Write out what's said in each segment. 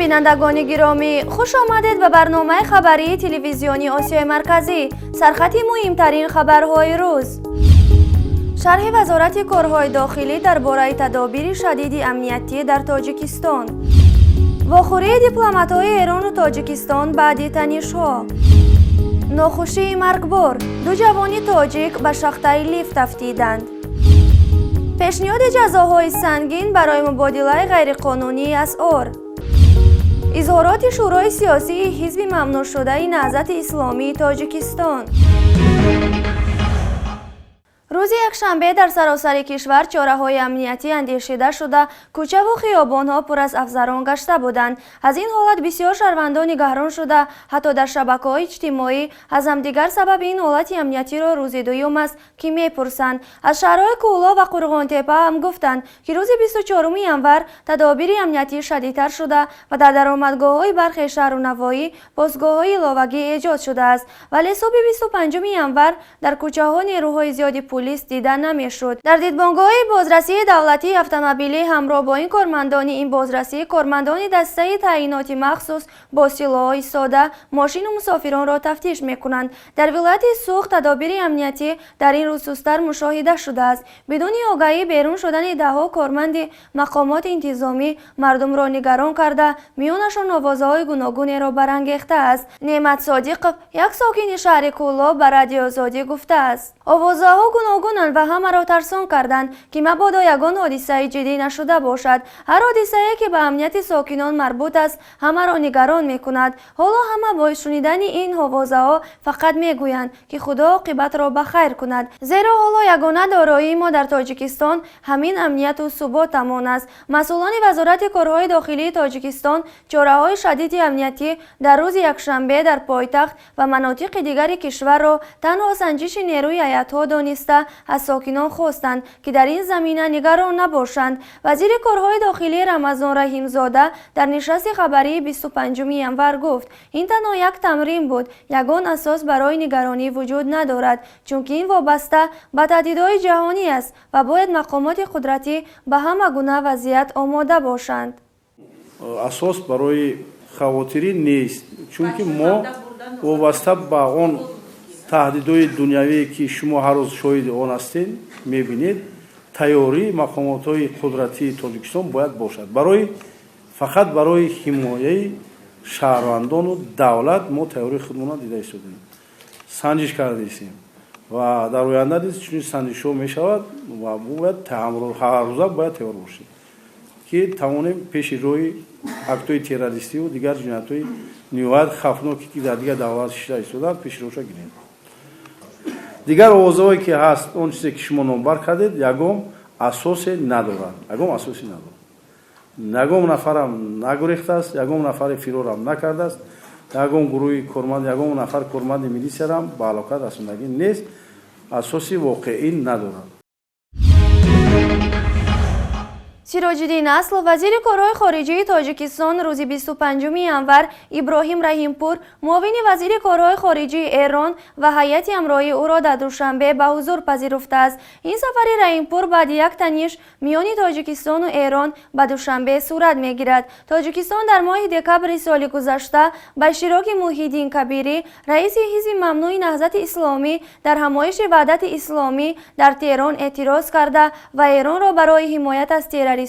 Бинандагони гиромӣ, хуш омадед ба барномаи хабарии телевизиони Осиёи Марказӣ. Сархати муҳимтарин хабарҳои рӯз. Шарҳи Вазорати корҳои дохилӣ дар бораи тадобири шадиди амниятӣ дар Тоҷикистон. Вохӯрии дипломатҳои Эрону Тоҷикистон баъди танишҳо. Нохушии маргбор: ду ҷавони тоҷик ба шахтаи лифт афтиданд. Пешниҳоди ҷазоҳои сангин барои мубодилаи ғайриқонунии асъор. Изҳороти Шӯрои сиёсии ҳизби мамнӯъшудаи Наҳзати Исломии Тоҷикистон. Рӯзи якшанбе дар саросари кишвар чораҳои амниятӣ андешида шуда, кӯчаву хиёбонҳо пур аз афзарон гашта буданд. Аз ин ҳолат бисёр шаҳрвандон нигаҳрон шуда, ҳатто дар шабакаҳои иҷтимоӣ аз ҳамдигар сабаби ин ҳолати амниятиро рӯзи дуюм аст, ки мепурсанд. Аз шаҳрҳои Кӯлоб ва Қурғонтеппа ҳам гуфтанд, ки рӯзи 24 январ тадобири амниятӣ шадидтар шуда ва дар даромадгоҳҳои бархе шаҳру навоҳӣ постгоҳҳои иловагӣ эҷод шудааст. Вале субҳи 25 январ дар кӯчаҳо нерӯҳои зиёди пулис дида намешуд. Дар дидбонгоҳи бозрасии давлатии автомобилӣ ҳамроҳ бо ин кормандони ин бозрасӣ, кормандони дастаи таъиноти махсус бо силоҳҳои сода мошину мусофиронро тафтиш мекунанд. Дар вилояти Суғд тадобири амниятӣ дар ин рӯз сустар мушоҳида шудааст. Бидуни огаҳӣ берун шудани даҳҳо корманди мақомоти интизомӣ мардумро нигарон карда, миёнашон овозаҳои гуногунеро барангехтааст. Неъмат Содиқов, як сокини шаҳри Кӯлоб, ба Радиои Озодӣ гуфтааст: овозаҳо гуногунанд ва ҳамаро тарсон карданд, ки мабодо ягон ҳодисаи ҷиддӣ нашуда бошад. Ҳар ҳодисае, ки ба амнияти сокинон марбут аст, ҳамаро нигарон мекунад. Ҳоло ҳама бо шунидани ин овозаҳо фақат мегӯянд, ки Худо оқибатро ба хайр кунад, зеро ҳоло ягона дороии мо дар Тоҷикистон ҳамин амнияту суботамон аст. Масъулони Вазорати корҳои дохилии Тоҷикистон чораҳои шадиди амниятӣ дар рӯзи якшанбе дар пойтахт ва манотиқи дигари кишварро танҳо санҷиши нерӯи ҳайатҳо дониста, аз сокинон хостанд, ки дар ин замина нигарон набошанд. Вазири корҳои дохилӣ Рамазон Раҳимзода дар нишасти хабарии 25 январ гуфт, ин танҳо як тамрин буд, ягон асос барои нигаронӣ вуҷуд надорад, чунки ин вобаста ба таҳдидҳои ҷаҳонӣ аст ва бояд мақомоти қудратӣ ба ҳама гуна вазъият омода бошанд. Асос барои хавотирӣ нест, чунки мо вобаста ба он таҳдидҳои дунявие, ки шумо ҳар рӯз шоҳиди он ҳастед, мебинед, тайёрии мақомотҳои қудратии Тоҷикистон бояд бошад. Барои фақат барои ҳимояи шаҳрвандону давлат мо тайёрии худмона дида истодем, санҷиш кардаистем ва дар оянда низ чунин санҷишҳо мешавад ва бояд ҳаррӯза бояд тайёр бошем, ки тавонем пеши роҳи актҳои террористиву дигар ҷиноятҳои ниҳоят хавфноке, ки дар дигар давлат шида истодаанд, пеши роҳша гирем. Дигар овозаҳое, ки ҳаст, он чизе, ки шумо номбар кардед, ягон асосе надорад, ягон асосе надорад. Ягон нафарам нагурехтааст, ягон нафаре фирорам накардааст, ягон гурӯҳи корманд, ягон нафар корманди милисиярам ба ҳалокат расондагӣ нест, асоси воқеӣ надорад. Сироҷиддин Аслов, вазири корҳои хориҷии Тоҷикистон, рӯзи 25 январ Иброҳим Раҳимпур, муовини вазири корҳои хориҷии Эрон ва ҳайати ҳамроҳии ӯро дар Душанбе ба ҳузур пазируфтааст. Ин сафари Раҳимпур баъди як таниш миёни Тоҷикистону Эрон ба Душанбе сурат мегирад. Тоҷикистон дар моҳи декабри соли гузашта ба иштироки Муҳиддин Кабирӣ, раиси ҳизби мамнӯи Наҳзати Исломӣ, дар ҳамоиши Ваҳдати Исломӣ дар Теҳрон эътироз карда ва Эронро барои ҳимоят аз террористҳо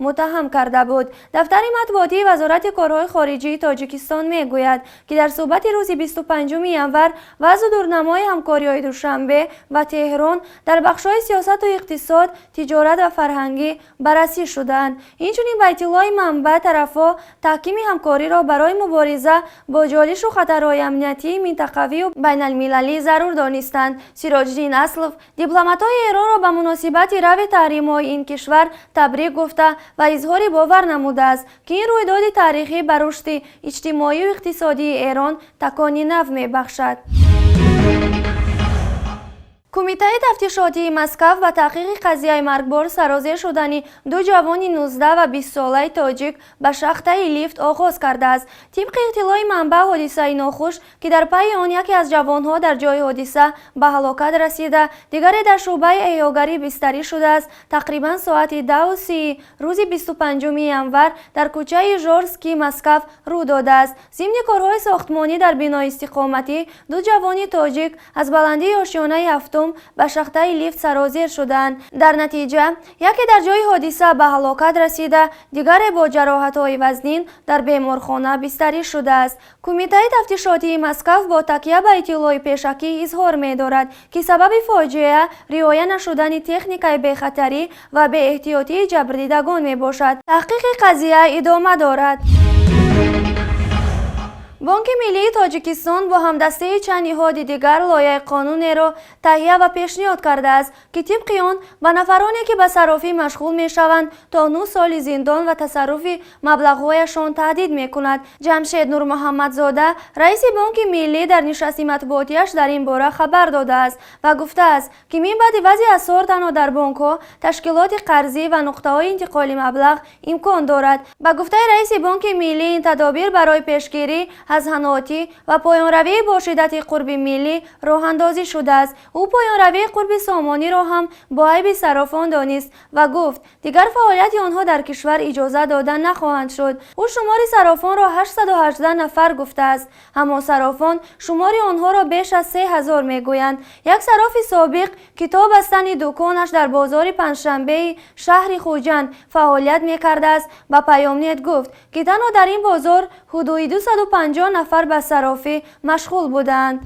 муттаҳам карда буд. Дафтари матбуотии Вазорати корҳои хориҷии Тоҷикистон мегӯяд, ки дар суҳбати рӯзи 25 январ вазъу дурнамои ҳамкориҳои Душанбе ва Теҳрон дар бахшҳои сиёсату иқтисод, тиҷорат ва фарҳангӣ баррасӣ шудаанд. Инчунин, ба иттилои манбаъ, тарафҳо таҳкими ҳамкориро барои мубориза бо ҷолишу хатарҳои амниятии минтақавию байналмилалӣ зарур донистанд. Сироҷиддин Аслов дипломатҳои Эронро ба муносибати рафъи таҳримҳои ин кишвар табрик гуфта ва изҳори бовар намудааст, ки ин рӯйдоди таърихӣ ба рушди иҷтимоию иқтисодии Эрон такони нав мебахшад. Кумитаи тафтишотии Москав ба таҳқиқи қазияи маргбор сарозер шудани ду ҷавони 19 ва 20 солаи тоҷик ба шахтаи лифт оғоз кардааст. Тибқи иттилои манбаъ, ҳодисаи нохуш, ки дар пайи он яке аз ҷавонҳо дар ҷои ҳодиса ба ҳалокат расида, дигаре дар шӯъбаи эҳёгарӣ бистарӣ шудааст, тақрибан соати 10:30 рӯзи 25 январ дар кӯчаи Жорский Москав рӯ додааст. Зимни корҳои сохтмонӣ дар бинои истиқоматӣ ду ҷавони тоҷик аз баландии ошёнаи ҳафтум ба шахтаи лифт сарозер шуданд. Дар натиҷа яке дар ҷои ҳодиса ба ҳалокат расида, дигаре бо ҷароҳатҳои вазнин дар беморхона бистарӣ шудааст. Кумитаи тафтишотии Москав бо такя ба иттилои пешакӣ изҳор медорад, ки сабаби фоҷиа риоя нашудани техникаи бехатарӣ ва беэҳтиётии ҷабрдидагон мебошад. Таҳқиқи қазия идома дорад. Бонки Миллии Тоҷикистон бо ҳамдастии чанд ниҳоди дигар лоиҳаи қонунеро таҳия ва пешниҳод кардааст, ки тибқи он ба нафароне, ки ба саррофӣ машғул мешаванд, то 9 соли зиндон ва тасарруфи маблағҳояшон таҳдид мекунад. Ҷамшед Нурмуҳаммадзода, раиси Бонки Миллӣ, дар нишасти матбуотиаш дар ин бора хабар додааст ва гуфтааст, ки мин баъди вазъи асъор танҳо дар бонкҳо, ташкилоти қарзӣ ва нуқтаҳои интиқоли маблағ имкон дорад. Ба гуфтаи раиси Бонки Миллӣ, ин тадобир барои пешгирӣ аз ҳаноти ва поёнравии бо шиддати қурби миллӣ роҳандозӣ шудааст. Ӯ поёнравии қурби сомониро ҳам бо айби саррофон донист ва гуфт, дигар фаъолияти онҳо дар кишвар иҷоза дода нахоҳанд шуд. Ӯ шумори саррофонро 818 нафар гуфтааст, аммо саррофон шумори онҳоро беш аз 3000 мегӯянд. Як саррофи собиқ, ки то бастани дуконаш дар бозори Панҷшанбеи шаҳри Хуҷанд фаъолият мекардааст, ба Паёмнет гуфт, ки танҳо дар ин бозор ҳудуди 250 нафар ба саррофӣ машғул буданд.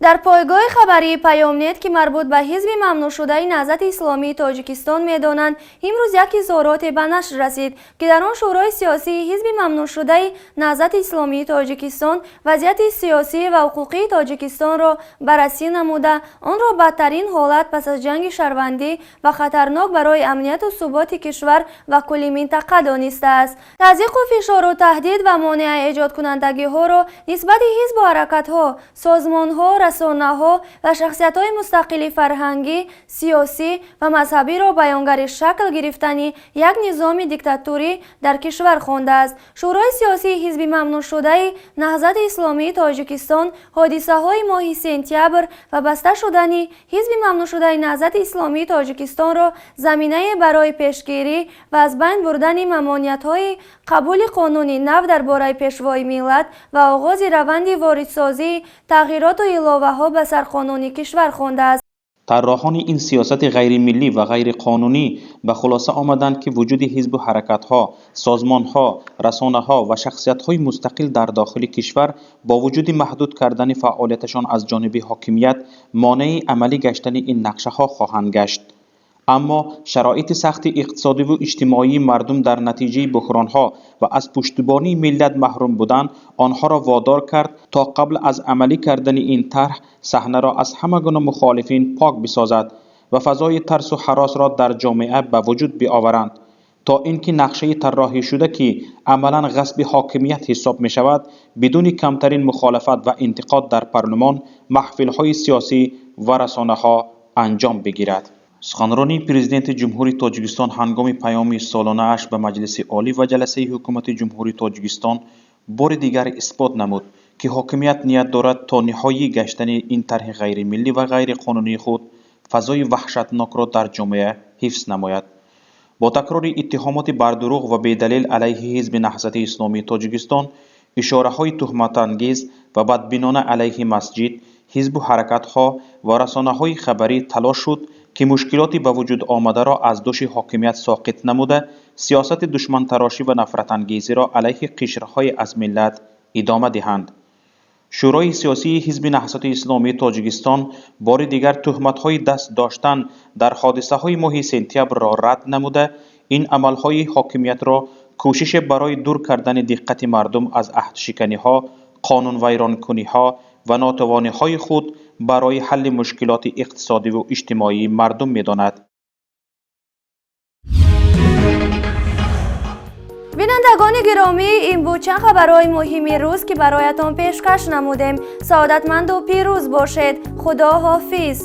Дар пойгоҳи хабарии Паёмнет, ки марбут ба ҳизби мамнӯъшудаи Наҳзати Исломии Тоҷикистон медонанд, имрӯз як изҳороте ба нашр расид, ки дар он Шӯрои сиёсии ҳизби мамнӯъшудаи Наҳзати Исломии Тоҷикистон вазъияти сиёсӣ ва ҳуқуқии Тоҷикистонро баррасӣ намуда, онро бадтарин ҳолат пас аз ҷанги шаҳрвандӣ ва хатарнок барои амнияту суботи кишвар ва кулли минтақа донистааст. Тазйиқу фишору таҳдид ва монеа эҷодкунандагиҳоро нисбати ҳизбу ҳаракатҳо, созмонҳо, расонаҳо ва шахсиятҳои мустақили фарҳангӣ, сиёсӣ ва мазҳабиро баёнгари шакл гирифтани як низоми диктатурӣ дар кишвар хондааст. Шӯрои сиёсии ҳизби мамнӯъшудаи Наҳзати Исломии Тоҷикистон ҳодисаҳои моҳи сентябр ва баста шудани ҳизби мамнӯъшудаи Наҳзати Исломии Тоҷикистонро заминае барои пешгирӣ ва аз байн бурдани мамониятҳои қабули қонуни нав дар бораи Пешвои миллат ва оғози раванди воридсозии тағйироту иловаҳо ба сарқонуни кишвар хондааст. Тарроҳони ин сиёсати ғайримиллӣ ва ғайриқонунӣ ба хулоса омаданд, ки вуҷуди ҳизбу ҳаракатҳо, созмонҳо, расонаҳо ва шахсиятҳои мустақил дар дохили кишвар бо вуҷуди маҳдуд кардани фаъолияташон аз ҷониби ҳокимият монеи амалӣ гаштани ин нақшаҳо хоҳанд гашт. Аммо шароити сахти иқтисодиву иҷтимоии мардум дар натиҷаи буҳронҳо ва аз пуштибонии миллат маҳрум будан онҳоро водор кард, то қабл аз амалӣ кардани ин тарҳ саҳнаро аз ҳама гуна мухолифин пок бисозад ва фазои тарсу ҳаросро дар ҷомеа ба вуҷуд биоваранд, то ин ки нақшаи тарроҳишуда, ки амалан ғасби ҳокимият ҳисоб мешавад, бидуни камтарин мухолифат ва интиқод дар парлумон, маҳфилҳои сиёсӣ ва расонаҳо анҷом бигирад. Суханронии Президенти Ҷумҳурии Тоҷикистон ҳангоми паёми солонааш ба Маҷлиси Олӣ ва ҷаласаи Ҳукумати Ҷумҳурии Тоҷикистон бори дигар исбот намуд, ки ҳокимият ният дорад то ниҳоӣ гаштани ин тарҳи ғайримиллӣ ва ғайриқонунии худ фазои ваҳшатнокро дар ҷомеа ҳифз намояд. Бо такрори иттиҳомоти бардурӯғ ва бедалел алайҳи ҳизби Наҳзати Исломии Тоҷикистон, ишораҳои туҳматангез ва бадбинона алайҳи масҷид, ҳизбу ҳаракатҳо ва расонаҳои хабарӣ талош шуд, ки мушкилоти ба вуҷуд омадаро аз дӯши ҳокимият соқит намуда, сиёсати душмантарошӣ ва нафратангезиро алайҳи қишрҳое аз миллат идома диҳанд. Шӯрои сиёсии ҳизби Наҳзати Исломии Тоҷикистон бори дигар туҳматҳои даст доштан дар ҳодисаҳои моҳи сентябрро рад намуда, ин амалҳои ҳокимиятро кӯшише барои дур кардани диққати мардум аз аҳдшиканиҳо, қонунвайронкуниҳо ва нотавониҳои худ барои ҳалли мушкилоти иқтисодиву иҷтимоии мардум медонад. Бинандагони гиромӣ, ин буд чанд хабарҳои муҳими рӯз, ки бароятон пешкаш намудем. Саодатманду пирӯз бошед. Худо ҳофиз.